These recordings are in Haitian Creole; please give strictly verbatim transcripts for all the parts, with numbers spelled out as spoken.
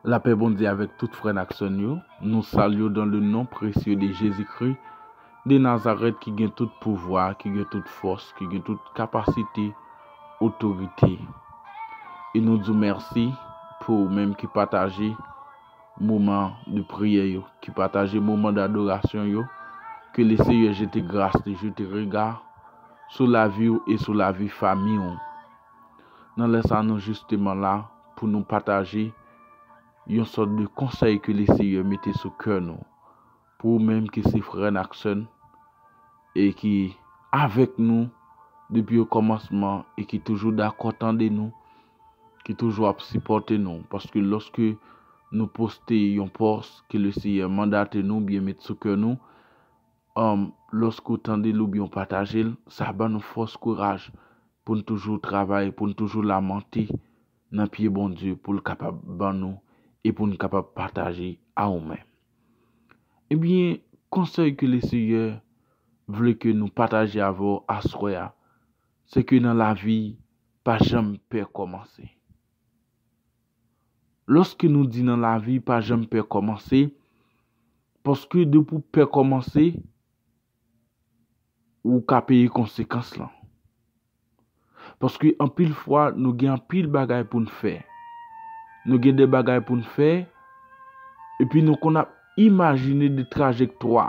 Lapè Bondye avèk tout frè n ak sè n yo. Nou salye w dans le nom précieux de Jésus-Christ de Nazareth ki gen tout pouvwa, ki gen tout fòs, ki gen tout kapasite, otorite. E nou di w mèsi pou ou menm ki pataje moman de priyè yo, ki pataje moman dadorasyon yo. Ke le Seyè jete gras li, jete rega sou lavi w e sou lavi fanmi w. Nan lè sa, nou jisteman la pou nou pataje yon sòt de konsèy ke le Seyè mete sou kè nou. Pou ou menm ki se frè n ak sè n, e ki avèk nou depi o kòmansman, e ki toujou dakò tande nou, ki toujou ap sipòte nou. Paske lòske nou poste yon pòs ke le Seyè mandate nou, byen met sou kè nou, um, lòske w tande l oubyen w pataje l, sa ban nou fòs, kouraj pou n toujou travay, pou n toujou lamante nan pye Bondye, pou l kapab ban nou e pou n kapab pataje a ou menm. Ebyen, konsèy ke le Seyè vle ke nou pataje avè w aswè a, se ke nan lavi, pa janm pè kòmanse. Lòske nou di nan lavi, pa janm pè kòmanse, paske depi w pè kòmanse, ou ka peye konsekans lan. Paske anpil fwa, nou gen anpil bagay pou n fè. Nou gen de bagay pou n fè, epi nou konn ap imajine de trajektwa.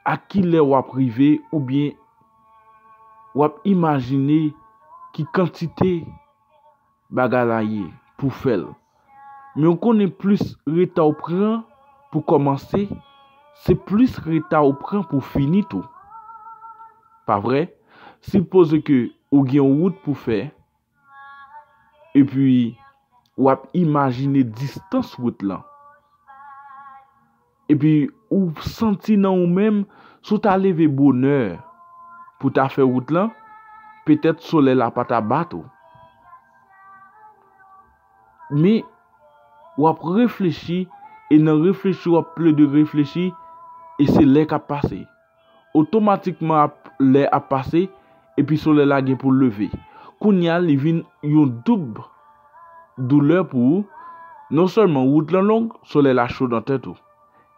A ki lè w ap rive, oubyen w ap imajine ki kantite bagay la ye pou fè l. Men w konnen plis reta w pran pou kòmanse, se plis reta w pran pou fini tou. Pa vre? Sipoze ke ou gen yon wout pou fè, epi w ap imajine distans wout lan. Epi ou santi nan ou menm, si w ta leve bonè pou ta fè wout lan, petèt solèy la pa ta bat ou. Men, w ap reflechi, e nan reflechi, w ap plede reflechi, e se lè k ap pase. Otomatikman, ap, lè ap pase, epi solèy la gen pou leve. Kounye a, li vin yon doub doulè pou ou. Non sèlman wout lan long, solèy la cho nan tèt ou.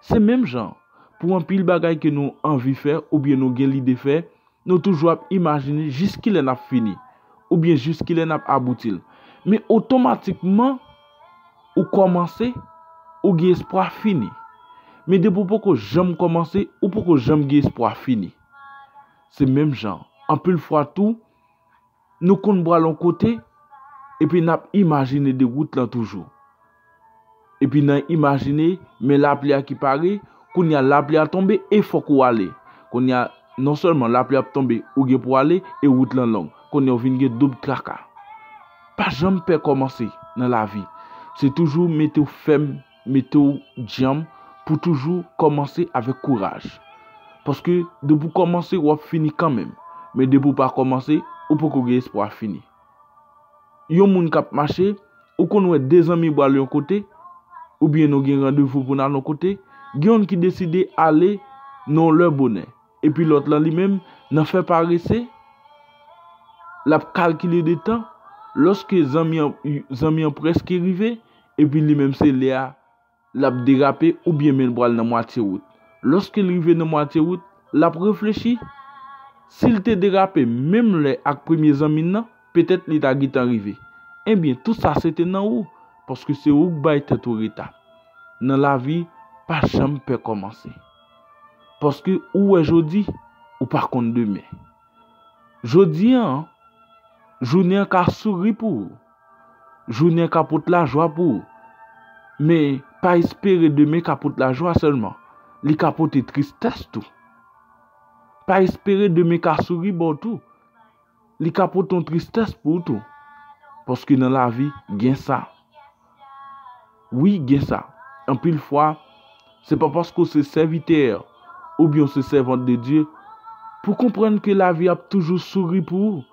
Se menm jan, pou anpil bagay ke nou anvi fè, oubyen nou gen lide fè, nou toujou ap imajine jis kilè n ap fini, oubyen jis kilè n ap abouti l. Men otomatikman, ou kòmanse, ou gen espwa fini. Men depi w poko janm kòmanse, ou poko janm gen espwa fini. Se menm jan, anpil fwa tou, nou konn pral yon kote, epi n ap imajine de wout lan toujou. Epi nan imajine, men lapli a ki pare, kounye a lapli a tonbe e fòk ou ale. Kounye a, non sèlman lapli ap tonbe, ou gen pou ale, e wout lan long. Kounye a, ou vin gen doub traka. Pa janm pè kòmanse nan lavi. Se toujou mete w fèm, mete w djanm pou toujou kòmanse avèk kouraj. Paske depi w kòmanse, w ap fini kanmenm. Men depi w pa kòmanse, ou poko gen espwa fini. Yon moun k ap mache, ou konn wè de zanmi pral yon kote, oubyen nou gen randevou pou n al yon kote, gen youn ki deside ale nan yon lè bonè, epi lòt lan li menm, nan fè parese, l ap kalkile de tan, lòske zanmi an, zanmi an prèske rive, epi li menm se lè a l ap derape oubyen men l pral nan mwatye wout. Lòske l rive nan mwatye wout, l ap reflechi. Si l te derape menm lè ak premye zanmi l nan, petèt li ta gentan rive. Ebyen, tout sa se te nan ou, paske se ou k bay tèt ou reta. Nan lavi, pa janm pè kòmanse. Paske ou wè jodi, ou pa konn demen. Jodi an, jounen an ka souri pou ou. Jounen an ka pote lajwa pou ou. Men, pa espere demen ka pote lajwa sèlman. Li ka pote tristès tou. Pa espere demen ka souri ba w tou. Li ka pote yon tristès pou ou tou. Paske nan lavi, gen sa. Wi, gen sa. Anpil fwa, se pa paske w se sèvitè oubyen w se sèvant de Dye pou konprann ke lavi ap toujou souri pou ou.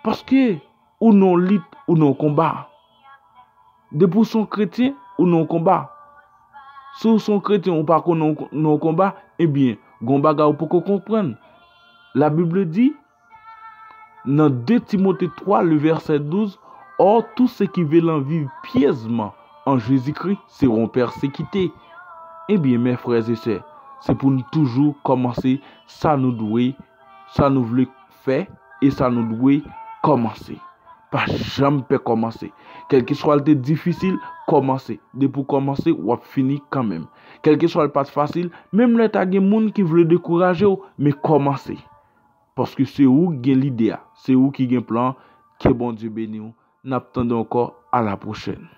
Paske ou nan yon lit, ou nan yon konba. Depi w se yon kretyen, ou nan yon konba. Si w se yon kretyen, ou pa konn nan yon konba, ebyen, gen yon bagay ou poko konprann. Labib di, nan de Timote twa, le vèsè douz, Or, tous ceux qui veulent vivre pieusement en Jésus-Christ seront persécutés. Ebyen, mes frères et sœurs, se pou n toujou kòmanse sa nou dwe, sa nou vle fè e sa nou dwe kòmanse. Pa janm pè kòmanse. Kèlkeswa l te difisil, kòmanse. Depi w kòmanse, w ap fini kanmenm. Kèlkeswa l pa t fasil, menm lè ta gen moun ki vle dekouraje w, men kòmanse. Paske se ou ki gen lide a, se ou ki gen plan an. Ke Bondye beni w. N ap tande ankò. A la pwochèn.